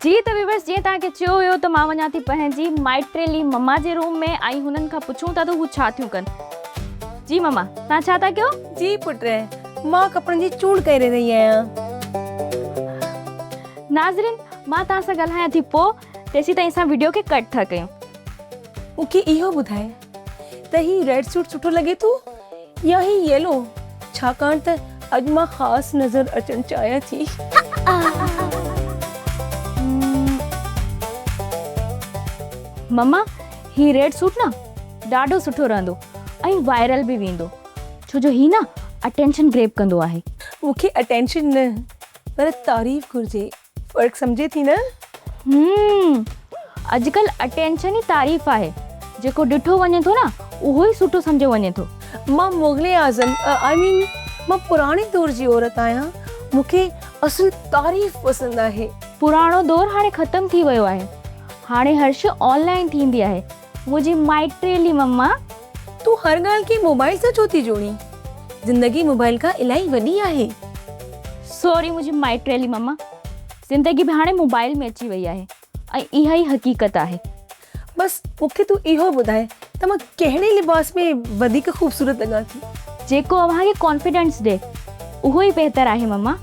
جي ته ويورس جيئن توهان کي چيو هيو ته مان وڃان ٿي پنهنجي مائٽريلي مما جي روم ۾ ۽ هنن کان پڇون ٿا ته هو ڇا ٿيون ڪن. جي مما توهان ڇا ٿا ڪيو؟ جي پٽ مان ڪپڙن جي چونڊ ڪري رهي آهيان. ناظرين مان توهان سان ڳالهايان ٿي پو تيسين تائين اسان وڊيو کي ڪٽ ٿا ڪيون. مون کي اهو ٻڌاء ته هي ريڊ سوٽ سٺو لڳي ٿو يا هي ييلو ڇاڪاڻ ته اڄ مان خاص نظر اچڻ چاهيان ٿي. مما هي ريڊ سوٽ نه ڏاڍو سٺو رهندو ۽ وائرل به ويندو ڇو جو هي نه اٽينشن گريب ڪندو آهي. مون کي اٽينشن نه پر تعريف گهرجي. فرق سمجهين ٿي نه؟ هم اڄڪلهه اٽينشن ئي تعريف آهي. جيڪو ڏٺو وڃي ٿو نه اهو ئي سٺو سمجهيو وڃي ٿو. مان مغل اعظم I مين مان پراڻي دور جي عورت آهيان. مون کي اصل تعريف پسند آهي. پراڻو دور هاڻي ختم ٿي ويو آهي. هاڻي هر شيء آن لائين ٿيندي آهي. منهنجي مائٽريلي مما. تون هر ڳالهه کي موبائل سان ڇو ٿي جوڙين؟ زندگي موبائل کان الاهي وڏي آهي. سوري منهنجي مائٽريلي مما. زندگي به هاڻي موبائل ۾ اچي وئي آهي ۽ اها ئي حقيقت آهي. بس مون کي تون اهو ٻڌاء ته مان ڪهڙي لباس ۾ وڌيڪ خوبصورت لڳان ٿي؟ جيڪو اوهان کي ڪانفيڊنس ڏي اهو ئي بهتر آهي مما.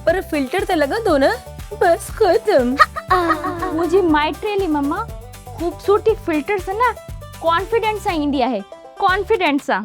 پر فلٽر ته لڳندو نه؟ بس ختم. منهنجي مائٽريلي مما. خوبصورتي فلٽر سان نه ڪانفيڊنس سان ايندي آهي ڪانفيڊنس سان.